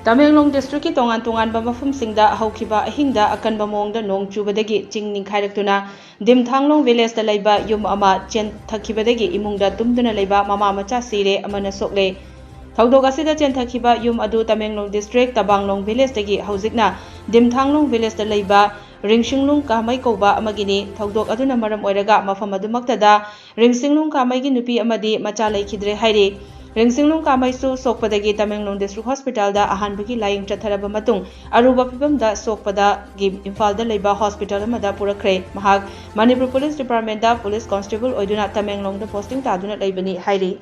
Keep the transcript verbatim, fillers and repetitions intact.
ꯇꯃꯦꯡꯂꯣꯡ districtꯀꯤ ꯇꯣꯉꯥꯟ ꯇꯣꯉꯥꯟꯕ ꯃꯐꯝꯁꯤꯡꯗ ꯍꯧꯈꯤꯕ ꯑꯍꯤꯡꯗ ꯑꯀꯟꯕ ꯃꯑꯣꯡꯗ ꯅꯣꯡ ꯆꯨꯕꯗꯒꯤ ꯆꯤꯡ ꯅꯤꯡꯈꯥꯏꯔꯛꯇꯨꯅ ꯗꯤꯝꯊꯥꯡꯂꯣꯡ villageꯇ ꯂꯩꯕ ꯌꯨꯝ ꯑꯃ ꯆꯦꯟꯊꯈꯤꯕꯗꯒꯤ ꯏꯃꯨꯡꯗ ꯇꯨꯝꯗꯨꯅ ꯂꯩꯕ ꯃꯃꯥ ꯃꯆꯥ ꯁꯤꯔꯦ, ꯑꯃꯅ ꯁꯣꯛꯂꯦ꯫ ꯊꯧꯗꯣꯛ ꯑꯁꯤꯗ ꯆꯦꯟꯊꯈꯤꯕ ꯌꯨꯝ ꯑꯗꯨ ꯇꯃꯦꯡꯂꯣꯡ district ꯇꯕꯥꯡꯂꯣꯡ villageꯇꯒꯤ ꯍꯧꯖꯤꯛꯅ ꯗꯤꯝꯊꯥꯡꯂꯣꯡ villageꯇ ꯂꯩꯕ ꯔꯤꯡꯁꯤꯡꯂꯨꯡ ꯀꯥꯃꯩ ꯀꯧꯕ ꯑꯃꯒꯤꯅꯤ꯫ ꯊꯧꯗꯣꯛ ꯑꯗꯨꯅ ꯃꯔꯝ ꯑꯣꯏꯔꯒ ꯃꯐꯝ ꯑꯗꯨꯃꯛꯇꯗ ꯔꯤꯡꯁꯤꯡꯂꯨꯡ ꯀꯥꯃꯩꯒꯤ ꯅꯨꯄꯤ ꯑꯃꯗꯤ ꯃꯆꯥ ꯂꯩꯈꯤꯗ꯭ꯔꯦ ꯍꯥꯏꯔꯤ꯫ ꯔꯤꯡꯁꯤꯡꯂꯨꯡ ꯀꯥꯃꯩꯁꯨ ꯁꯣꯛꯄꯗꯒꯤ ꯇꯃꯦꯡꯂꯣꯡ district hospitalꯗ ꯑꯍꯥꯟꯕꯒꯤ ꯂꯥꯌꯦꯡ ꯆꯠꯊꯔꯕ ꯃꯇꯨꯡ ꯑꯔꯨꯕ ꯐꯤꯚꯝꯗ ꯁꯣꯛꯄꯗꯒꯤ ꯏꯝꯐꯥꯜꯗ ꯂꯩꯕ hospital ꯑꯃꯗ ꯄꯨꯔꯛꯈ꯭ꯔꯦ꯫ ꯃꯍꯥꯛ ꯃꯅꯤꯄꯨꯔ police departmentꯗ police constable ꯑꯣꯏꯗꯨꯅ ꯇꯃꯦꯡꯂꯣꯡꯗ posting ꯇꯥꯗꯨꯅ ꯂꯩꯕꯅꯤ ꯍꯥꯏꯔꯤ꯫